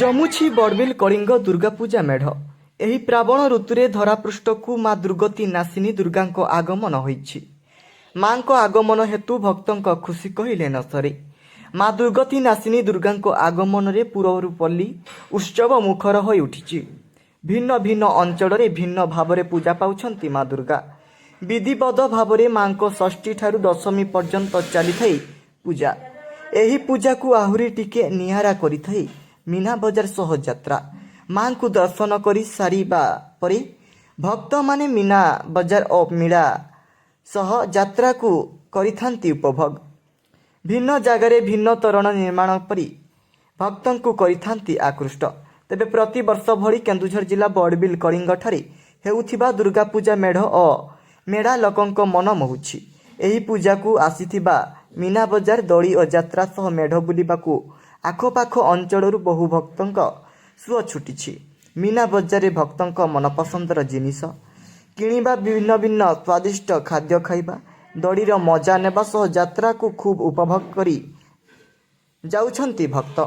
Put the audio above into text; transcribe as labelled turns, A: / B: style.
A: ଜମୁଛି ବଡ଼ବିଲ କଳିଙ୍ଗ ଦୁର୍ଗାପୂଜା ମେଢ଼। ଏହି ପ୍ରାବଣ ଋତୁରେ ଧରାପୃଷ୍ଠକୁ ମା ଦୁର୍ଗତି ନାଶିନୀ ଦୁର୍ଗାଙ୍କ ଆଗମନ ହୋଇଛି। ମାଙ୍କ ଆଗମନ ହେତୁ ଭକ୍ତଙ୍କ ଖୁସି କହିଲେ ନ ସରେ। ମା ଦୁର୍ଗତି ନାଶିନୀ ଦୁର୍ଗାଙ୍କ ଆଗମନରେ ପୁରପଲ୍ଲୀ ଉତ୍ସବ ମୁଖର ହୋଇ ଉଠିଛି। ଭିନ୍ନ ଭିନ୍ନ ଅଞ୍ଚଳରେ ଭିନ୍ନ ଭାବରେ ପୂଜା ପାଉଛନ୍ତି ମା ଦୁର୍ଗା। ବିଧିବଦ୍ଧ ଭାବରେ ମାଙ୍କ ଷଷ୍ଠୀ ଠାରୁ ଦଶମୀ ପର୍ଯ୍ୟନ୍ତ ଚାଲିଥାଏ ପୂଜା। ଏହି ପୂଜାକୁ ଆହୁରି ଟିକେ ନିଆରା କରିଥାଏ ମୀନା ବଜାର ସହ ଯାତ୍ରା। ମାଙ୍କୁ ଦର୍ଶନ କରି ସାରିବା ପରେ ଭକ୍ତମାନେ ମୀନା ବଜାର ଓ ମେଳା ସହ ଯାତ୍ରାକୁ କରିଥାନ୍ତି ଉପଭୋଗ। ଭିନ୍ନ ଜାଗାରେ ଭିନ୍ନ ତୋରଣ ନିର୍ମାଣ କରି ଭକ୍ତଙ୍କୁ କରିଥାନ୍ତି ଆକୃଷ୍ଟ। ତେବେ ପ୍ରତିବର୍ଷ ଭଳି କେନ୍ଦୁଝର ଜିଲ୍ଲା ବଡ଼ବିଲ କଳିଙ୍ଗଠାରେ ହେଉଥିବା ଦୁର୍ଗାପୂଜା ମେଢ଼ ଓ ମେଳା ଲୋକଙ୍କ ମନ ମୋହୁଛି। ଏହି ପୂଜାକୁ ଆସିଥିବା ମୀନା ବଜାର, ଦୋଳି ଓ ଯାତ୍ରା ସହ ମେଢ଼ ବୁଲିବାକୁ ଆଖପାଖ ଅଞ୍ଚଳରୁ ବହୁ ଭକ୍ତଙ୍କ ସୁଅ ଛୁଟିଛି। ମୀନା ବଜାରରେ ଭକ୍ତଙ୍କ ମନପସନ୍ଦର ଜିନିଷ କିଣିବା, ଭିନ୍ନ ଭିନ୍ନ ସ୍ୱାଦିଷ୍ଟ ଖାଦ୍ୟ ଖାଇବା, ଦୋଳିର ମଜା ନେବା ସହ ଯାତ୍ରାକୁ ଖୁବ୍ ଉପଭୋଗ କରି ଯାଉଛନ୍ତି ଭକ୍ତ।